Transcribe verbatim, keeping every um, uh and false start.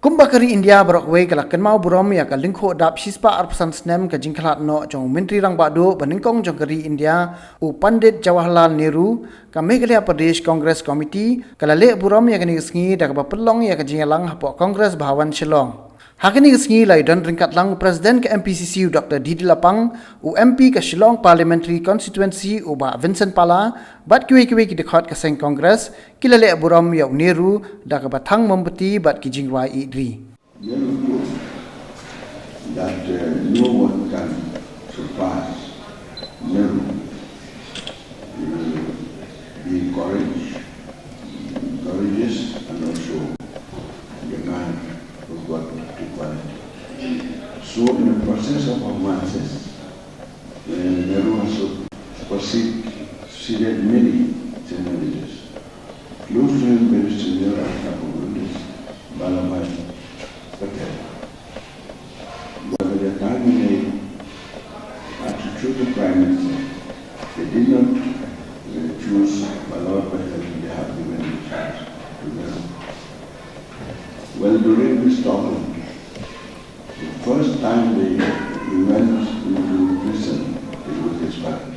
Kumba ka ri India baroh kawei ka la kynmaw burom ïa ka lyngkhuh dap shispah arphew san snem ka jingkhlad noh jong u Myntri Rangbah Duh ba nyngkong jong ka ri India, u Pandit Jawaharlal Nehru, ka Meghalaya Pradesh Congress Committee ka la leh burom ïa kane ka sngi da kaba pynlong ïa ka jingïalang hapoh Congress Bhawan Shillong. Ha kane ka sngi la ïadon ryngkat lang u President ka M P C C u Doctor D D Lapang, u M P ka Shillong Parliamentary Constituency u Bah Vincent Pala, bad kiwei kiwei ki dkhot ka seng Congress, ki la leh burom ïa u Nehru da kaba thang mombati bad ki jingrwai ïeid ri. Nehru proved that uh, no one can surpass Nehru. He will be encouraged, encourages and also the man who got equality. So in the process of advances, uh, Nehru has succeeded many senior leaders. Close to him, very senior, I have always Vallabhbhai Patel. But at the time when they had to choose a prime minister, they did not uh, choose Vallabhbhai Patel, they have given the chance to them. Well, during this talk, the first time they he went into prison, it was his father.